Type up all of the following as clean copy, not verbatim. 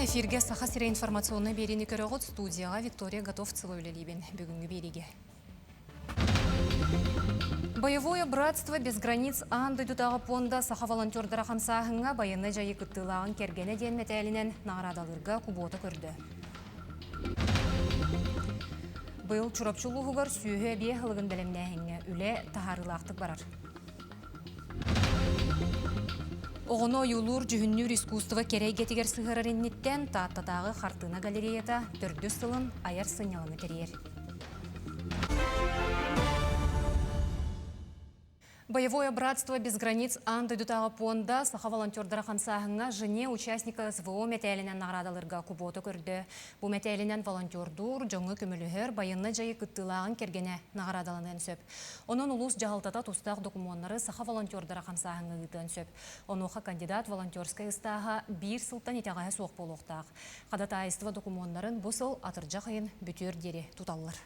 Эфиргэ Саха сирэ информационнай биэриини көрөҕүт. Студияҕа Виктория Готовцева үлэлиибин. Бүгүҥҥү биэриигэ. Боевое братство без границ аан дойдутааҕы пуонда саха волонтердара хамсааһыҥҥа байыаннай дьайыы кыттыылааҕын кэргэнэ диэн мэтээлинэн наҕараадалыырга кубуота көрдө. Быйыл Чурапчы улууһугар сүөһү эбиэ аһылыгын бэлэмнээһиҥҥэ үлэ таһаарыылаахтык барар. Оҕону ойуулуур-дьүһүннүүр искусство кэрэ эйгэтигэр сыһыарар инниттэн Тааттатааҕы хартыына галереята төрдүс сылын айар сынньалаҥы тэрийэр. Боевое братство без границ аан дойдутааҕы пуонда саха волонтердара хамсааһыҥҥа жене участника СВО мэтээлинэн наҕараадаларга кубуота көрдө. Бу мэтээлинэн волонтердуур, дьоҥҥо көмөлөһөр, байыаннай дьайыы кыттыылааҕын кэргэнэ наҕараадаланыан сөп. Онон улуус дьаһалтата тустаах докумуоннары саха волонтердара хамсааһыҥҥа ыытыан сөп. Онуоха кандидат волонтерскай ыстааһа биир сылтан итэҕэһэ суох буолуохтаах. Хадатаайыстыба докумуоннарын бу сыл атырдьах ыйын бүтүөр диэри туталлар.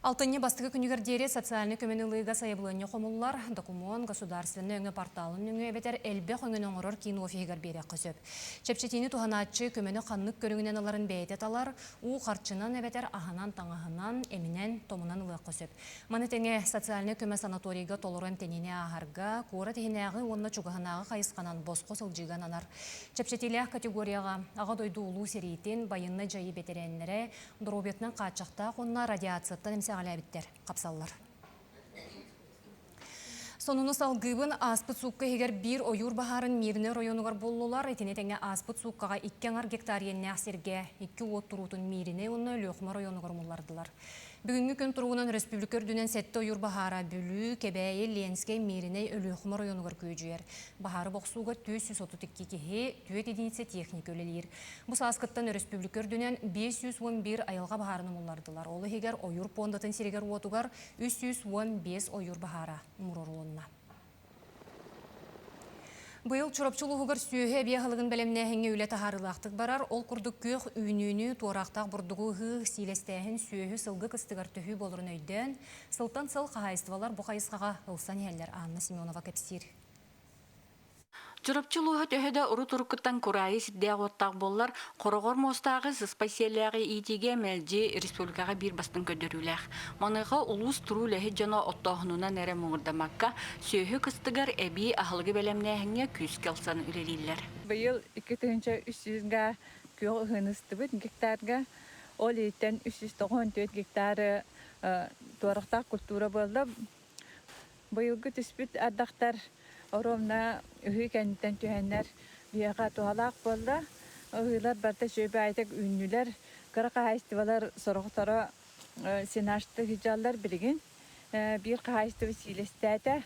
Алтынньы бастакы күнүгэр диэри социальнай көмөнү ылыыга сайабылыанньа хомуллар. Докумуон государственнай өҥө порталын нөҥүө эбэтэр элбэх өҥөнү оҥорор киин офиһыгар биэриэххэ сөп. Чэпчэтиини туһанааччы көмөнү ханнык көрүҥүнэн ыларын бэйэтэ талар, уу харчынан эбэтэр аһынан-таҥаһынан, эминэн, томунан ылыахха сөп. Маны тэҥэ социальнай көмө санаторийга толору эмтэниини ааһарга, куорат иһинээҕи уонна чугаһынааҕы хайысханан босхо сылдьыыга ананар. Чэпчэтиилээх категорияҕа Аҕа дойду Улуу сэриитин, байыаннай дьайыы бэтэрээннэрэ, доруобуйатынан хааччахтаах уонна радиацияттан эмсэҕэлээбиттэр хапсаллар. Сонуну салгыыбын ааспыт суукка иһигэр биир ойуур баһаарын Мирнэй оройуонугар буллулар. Итини тэҥэ ааспыт сууккаҕа икки аҥар гектар иэннээх сиргэ икки уот туруутун Мииринэй уонна Өлүөхүмэ оройуонугар умуллардылар. Бүгүҥҥү күн туругунан өрөспүүбүлүкэ үрдүнэн сэттэ ойуур баһаара Бүлүү, Кэбээйи, Ленскэй, Мииринэй, Өлүөхүмэ оройуонугар күөдьүйэр. Баһаары бохсууга 432 киһи, 4 единица техника үлэлиир. Бу сааскыттан өрөспүүбүлүкэ үрдүнэн 511 айылҕа баһаарын умуллардылар. Ол иһигэр ойуур пуондатын сиригэр-уотугар 315 ойуур баһаара умуруорулунна. Быйыл Чурапчы улууһугар сүөһү эбии аһылыгын бэлэмнээһиҥҥэ үлэ таһаарыылаахтык барар. Ол курдук күөх үүнүүнү, туораахтаах бурдугу ыһыы, сиилэстээһин, сүөһү, сылгы кыстыгар төһүү буоларын өйдөөн, сылтан сыл хаһаайыстыбалар бу хайысхаҕа ылсан иһэллэр, Анна Семенова кэпсиир. Чурапчы улууһа төһө да урут-уруккуттан кураайы сирдээх-уоттаах буоллар, хороҕор муостааҕы сыспай сиэллээҕи иитиигэ мэлдьи республикаҕа биир бастыҥ көрдөрүүлээх. Маныаха улуус туруу үлэһит дьоно оттооһунунан эрэ муҥурдаммакка, сүөһү кыстыгар эбии аһылыгы бэлэмнээһиҥҥэ күүскэ ылсан үлэлииллэр. Быйыл 2300 га күөх ыһыыны ыстыбыт гектарга. Ол иһиттэн 394 гектары туорахтаах культура буолла. Быйылгы түспүт ардахтар оруобуна ыһыы кэнниттэн түһэннэр биһиэхэ туһалаах буолла. Ыһыылар барыта үчүгэй баайытык үүннүлэр. Кыра хаһаайыстыбалар сорохторо сенажты сылдьаллар билигин. Биир хаһаайыстыба сиилэстээтэ.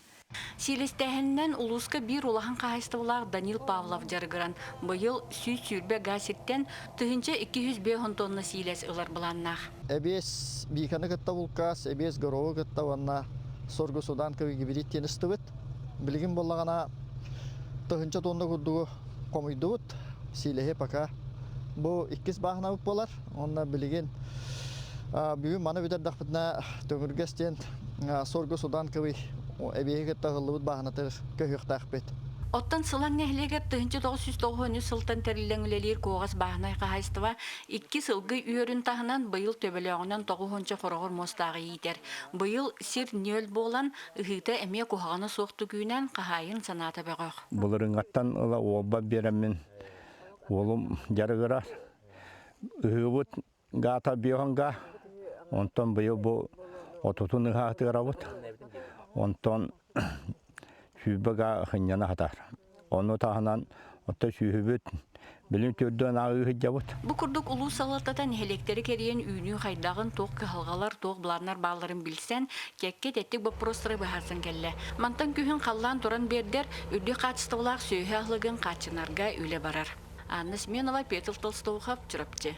Сиилэстээһининэн улууска биир улахан хаһаайыстыбалаах Данил Павлов дьарыгыран, быйыл 120 га сиртэн 1250 тонна сиилэс ылар былааннаах. Эбиэс Бииканы кытта булкаас, эбиэс Горову кытта уонна Соргу Судан гибрид диэн ыстыбыт. Билигин буоллаҕына тыһыынча тонна курдугу хомуйдубут. Сиилэһи пока бу иккис бааһынабыт буолар. Уонна билигин бүгүн маны бүтэрдэхпитинэ Төҥүргэс диэн Соргу Судан кыбый эбиэһи кытта ыһыллыбыт бааһынатыгар көһүөхтээхпит. Оттон Сылаҥ нэһилиэгэр 1993 сылтан тэриллэн үлэлиир Куоҕас бааһынай хаһаайыстыба Икки сылгы үөрүн таһынан быйыл төбөлөөҕүнэн тоҕуһунча хороҕор муостааҕы иитэр. Быйыл сир нүөл буолан, ыһыыта эмиэ куһаҕана суох түгүүнэн хаһаайын санаата бөҕөх. Былырыҥҥаттан ыла уолбар биэрэммин уолум дьарыгырар. Ыһыыбыт гаата биоһонга, онтон быйыл бу отутун ыһаатыарабыт. Онтон сүүрбэ гаа хынньана сатар. Ону таһынан оттон сүөһүбүт билим төрдүөн ааҕыы сылдьабыт. Бу курдук улуус салалтата нэһилиэктэри кэрийэн үүнүү хайдаҕын, туох кыһалҕалар, туох былааннар баалларын билсэн, кэккэ тэттик боппуруостары быһаарсан кэллэ. Мантан күһүн халлаан туран биэрдэр, үрдүк хаачыстыбалаах сүөһү аһылыгын хааччынарга үлэ барар. Анна Семенова, Петр Толстоухов, Чурапчы.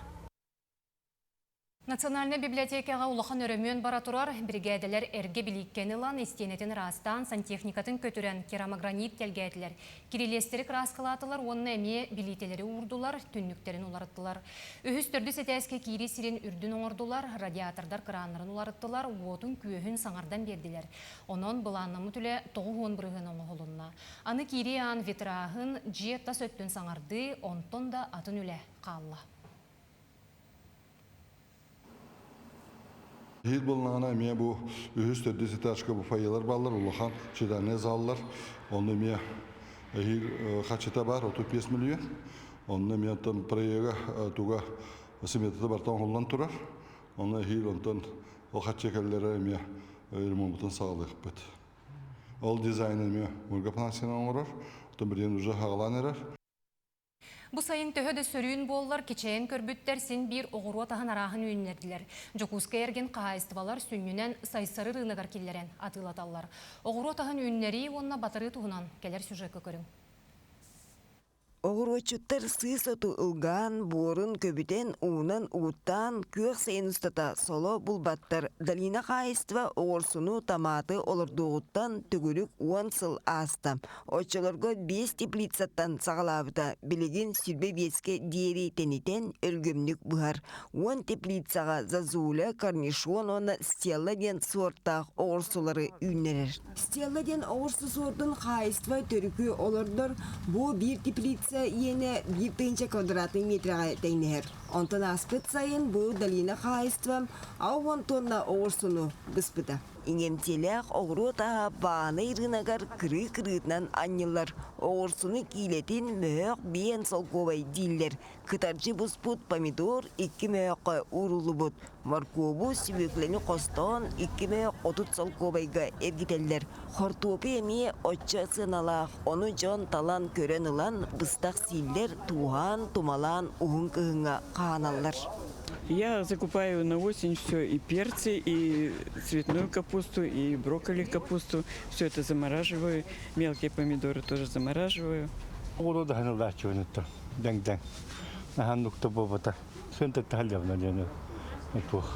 Национальнай библиотекаҕа улахан өрөмүөн бара турар. Биригээдэлэр эргэ билииккэни ылан, истиэнэтин ыраастаан, сантехникатын көтүрэн, керамогранит тэлгээтилэр. Кирилиэстэри кырааскалаатылар уонна эмиэ билиитэлэри уурдулар, түннүктэрин уларыттылар. Үһүс төрдүс этээскэ киирии сирин үрдүн оҥордулар, радиатордар кырааннарын уларыттылар, уотун-күөһүн саҥардан биэрдилэр. Онон былааннаммыт үлэ 90% оҥоһулунна. Аны киирии аан витраһын, дьиэ тас өттүн саҥардыы, онтон да атын үлэ хаалла. Иһит буоллаҕына эмиэ бу үһүс төрдүс этажка бу фойелар бааллар, улахан читальнай заллар. Онно эмиэ эһиил хачыта бар, 35 миллион. Онно эмиэ оттон проега туга сметата барыта оҥоһуллан турар. Онно эһиил онтон ол хаччы кэллэрэ эмиэ ремонтун саҕалыахпыт. Ол дизайны эмиэ Ольга Афанасьевна оҥорор. Оттон билигин уже саҕалаан эрэр. Бу сайын төһө да сөрүүн буоллар, кичэйэн көрбүттэр син биир оҕуруот аһын арааһын үүннэрдилэр. Дьокуускай эргин хаһаайыстыбалар сүнньүнэн Сайсары рыногар киллэрэн атыылаталлар. Оҕуруот аһын үүннэрии уонна батарыы туһунан кэлэр сюжекка көрүҥ. Оҕуруотчуттар сыыс оту ылгаан, буорун көбүтэн, уунан угуттаан, күөх сайын устата соло булбаттар. Долина хаһаайыстыба оҕурсуну, томаты олордуоҕуттан төгүрүк 10 сыл ааста. Оччолорго биэс теплицаттан саҕалаабыта, билигин 25-кэ диэри тэнитэн өлгөмнүк быһар. 10 теплицаҕа зазуля, корнишон уонна стелла диэн суортаах оҕурсулары үүннэрэр. Стелла диэн оҕурсу суордун хаһаайыстыба төрүкү олордор. Бу биир теплица иэнэ 1 тыһыынча квадратный метрэҕэ тэҥнэһэр. Онтон ааспыт сайын бу долина хаһаайыстыба 60 тонна оҕурсуну быспыта. Иҥэмтиэлээх оҕуруот аһа баанай ырыынагар кырыы-кырыытынан анньыллар. Оҕурсуну киилэтин мөһөөх биэн солкуобай дииллэр. Кытарчы буспут помидор икки мөһөөххө ууруллубут. Моркуобу, сүбүөкүлэни хостоон икки мөһөөх 30 солкуобайга эргитэллэр. Хортуопуй эмиэ оччо сыаналаах, ону дьон талан көрөн ылан быстах сииллэр, тууһаан, тумалаан уһун кыһыҥҥа хаһааналлар. Я закупаю на осень все, и перцы, и цветную капусту, и брокколи капусту. Все это замораживаю. Мелкие помидоры тоже замораживаю. Оҕуруо да ханылааччыбын дэҥ-дэҥ. Наһаа нукта буолбата. Сөн тахаллабына диэн туох.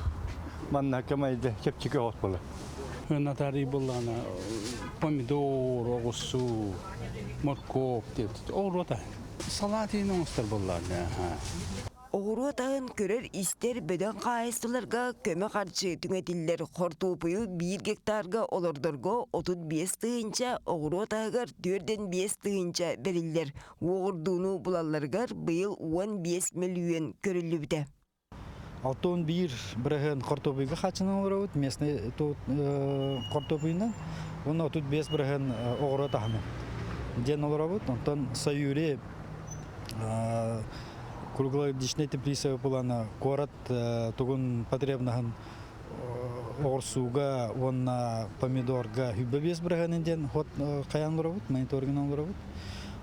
Манна кэмайда чэпчэки от буолар. Натарий буллаана помидор, оҕурсу, моркуоп диэт. Оҕуруота. Салат иин оҥостор буоллаана. Оҕуруот аһын көрөр-истэр бөдөҥ хаһаайыстыбаларга көмө харчы түҥэтиллэр. Хортуопуйу биир гектарга олордорго 35 тыһыынча, оҕуруот аһыгар 45 тыһыынча бэриллэр. Уоҕурдууну булалларыгар быйыл 15 мөлүйүөн көрүллүбүтэ. 61% хортуопуйга хааччынан олоробут, местный хортуопуйунан, уонна 35% оҕуруот аһынан диэн олоробут. Онтон Саюри круглогодичный теплица булана куорат тугун потребнаһын оҕурсууга уонна помидорга 25% диэн хот хайаан олоробут, мониторинг олоробут.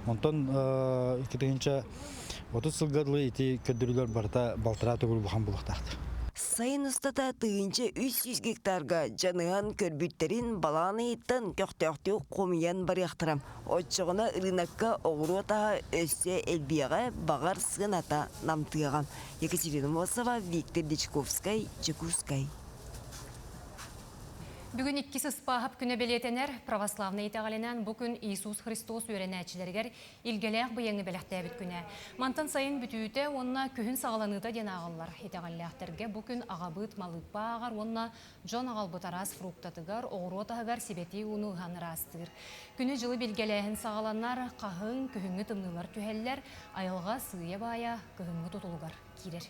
Онтон 2030 сылга дылы ити көрдөрүүлэр барыта балтараа төгүл улахан буолуохтаахтар. Сайын устата 1300 гектарга дьаныһан көрбүттэрин балаҕан ыйыттан көхтөөхтүк хомуйан барыахтара. Оччоҕуна ырыынакка оҕуруот аһа өссө элбиэҕэ, баҕар сыаната намтыаҕа. Екатерина Мосова, Виктор Дичковскай, Дьокуускай. Бүгүн иккис Ыспааһап күнэ бэлиэтэнэр. Православнай итэҕэлинэн бу күн Иисус Христос үөрэнээччилэригэр илгэлээх быйаҥы бэлэхтээбит күнэ. Мантан сайын бүтүүтэ уонна күһүн саҕаланыыта диэн ааҕыллар. Итэҕэллээхтэргэ бу күн аҕабыыт малыыппа ааҕар уонна Дьон аҕалбыт араас фруктатыгар, оҕуруот аһыгар сибэтии ууну ыһан ыраастыыр. Күнү-дьылы билгэлээһин саҕаланар, хаһыҥ, күһүҥҥү тымныылар түһэллэр, айылҕа сыыйа-баайа кыһыҥҥы тутулугар киирэр.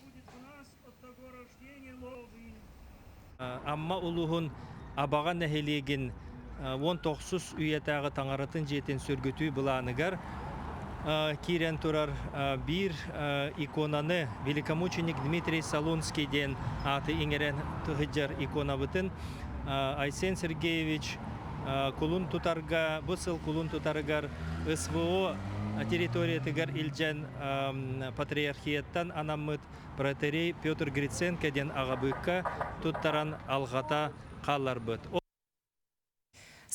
Амма улууһун Абаҕа нэһилиэгин 19 үйэтээҕи таҥаратын дьиэтин сөргүтүү былааныгар киирэн турар биир иконаны великомученик Дмитрий Солунский диэн ааты иҥэрэн сылдьар иконабытын Айсен Сергеевич кулун тутарга бу сыл кулун тутарыгар СВО территориятыгар илдьэн патриархияттан анаммыт протоиерей Петр Гриценко диэн аҕабыыкка туттаран алҕата хаалларбыт.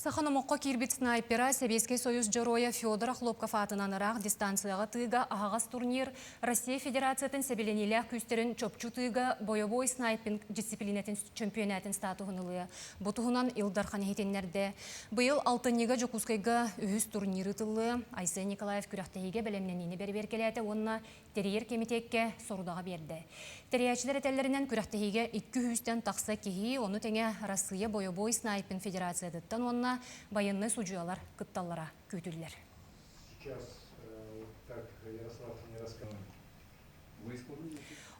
Саха номоххо киирбит снайпера Сэбиэскэй Союз Дьоруойа Федор Охлопков аатынан ыраах дистанцияҕа тыыга аһаҕас турнир Россия Федерациятын сэбилэниилээх күүстэрин чопчу тыыга бойобуой снайпинг дьиссипилиинэтин чөмпүйэнээтин статуһун ылыа. Бу туһунан Ил Дархан иһитиннэрдэ. Быйыл алтынньыга Дьокуускайга үһүс турнир ыытыллыа. Айсен Николаев күрэхтэһиигэ бэлэмнэниини бэрэбиэркэлээтэ уонна тэрийэр кэмитиэккэ сорудаҕы биэрдэ. Тэрийээччилэр этэллэринэн, күрэхтэһиигэ 200-тэн тахса киһи, ону тэҥэ Арассыыйа бойобуой снайпинг федерациятыттан уонна байыаннай судьуйалар кытталлара күүтүллэр.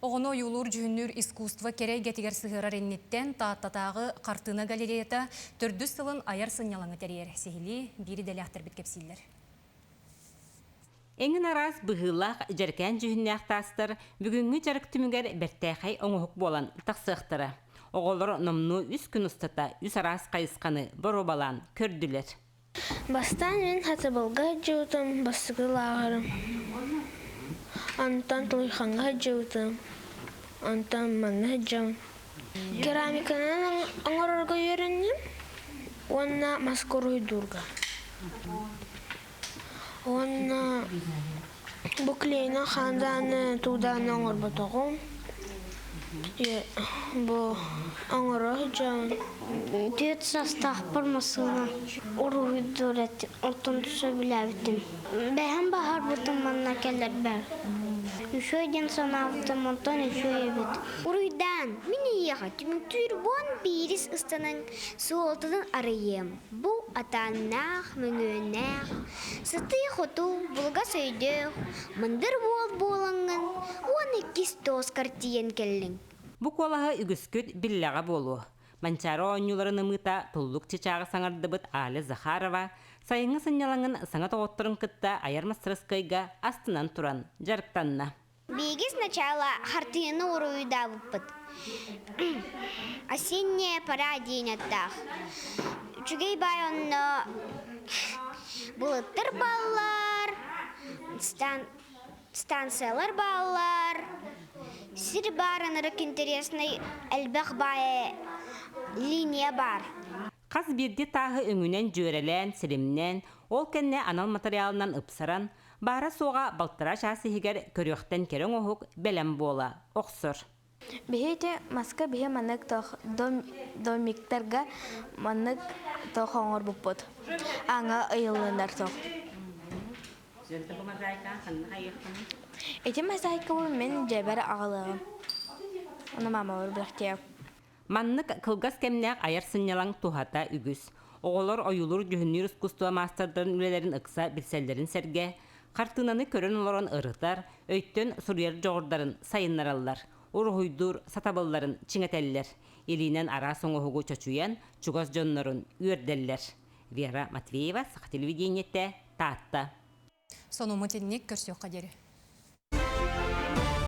Оҕону ойуулуур-дьүһүннүүр искусство кэрэ эйгэтигэр сыһыарар инниттэн Тааттатааҕы хартыына галереята төрдүс сылын айар сынньалаҥы тэрийэр. Сиһилии биир идэлээхтэрбит кэпсииллэр. Эҥин араас быһыылаах дьэркээн дьүһүннээх таастар бүгүҥҥү дьарык түмүгэр бэртээхэй оҥоһук буолан тахсыахтара. Оҕолор номнуо үс күн устата үс араас хайысханы боруобалаан көрдүлэр. Бастаан мин Хатыбылга сылдьыбытым, бастакы лааҕырым. Онтон Тулуйхаҥҥа сылдьыбытым, онтон манна сылдьабын. Керамиканан оҥорорго үөрэнним уонна маска уруһуйдуурга. Уонна бу клейынан хаандааны туудааны оҥорботоҕум. Бу оҥоро сылдьабын. Түөрт саастаахпар массыына уруһуйдуур этим, оттон сөбүлээбитим. Бэһэн баһарбытым манна кэлэрбэр. Үчүгэй диэн санаабытым, онтон үчүгэй эбит. Уруйдаан, мин эйиэхэ түмүктүүр уон биирис ыстанан суолтатын арыйыам. Бу атааннаах, мөҥүөннээх, сытыы-хотуу, булугас өйдөөх, мындыр уол буолаҥҥын 12 тоскар тиийэн кэллиҥ. Бу куолаһы үгүскүт биллэҕэ буолуо. Манчаары оонньууларын ымыыта туллук чычааҕы саҥардыбыт Аля Захарова сайыҥҥы сынньалаҥын саҥа доҕотторун кытта айар мастарыскыайга астынан туран дьарыктанна. Биһиги сначала хартыынаны уруһуйдаабыппыт. Осенняя пора диэн аттаах. Үчүгэй баай онно былыттар бааллар, станциялар бааллар, сир баар ынырык интересный элбэх баай линия баар. Хас биирдии тааһы өҥүнэн дьүөрэлээн, силимнээн, ол кэннэ анал матырыйаалынан ыпсаран, баара-суоҕа балтараа чаас иһигэр көрүөхтэн кэрэ оҥоһук бэлэм буола охсор. Биһи ити маска биһи маннык тох домиктарга маннык тох оҥорбуппут. Аҥа ыйыллынар тох. Ити мозаикабын мин дьэбэр аҕалыаҕым. Ону мамабар бэлэхтиэм. Маннык кылгас кэмнээх айар сынньалаҥ туһата үгүс. Оҕолор ойуулуур-дьүһүннүүр искусство маастардарын үлэлэрин ыкса билсэллэрин сэргэ, хартыынаны көрөн олорон ырытар, өйтөн суруйар дьоҕурдарын сайыннараллар, уруһуйдуур сатабылларын чиҥэтэллэр, илиинэн араас оҥоһугу чочуйан, чугас дьоннорун үөрдэллэр. Вера Матвеева, Саха телевидениетэ, Таатта. Сонуммут инник көрсүөххэ диэри.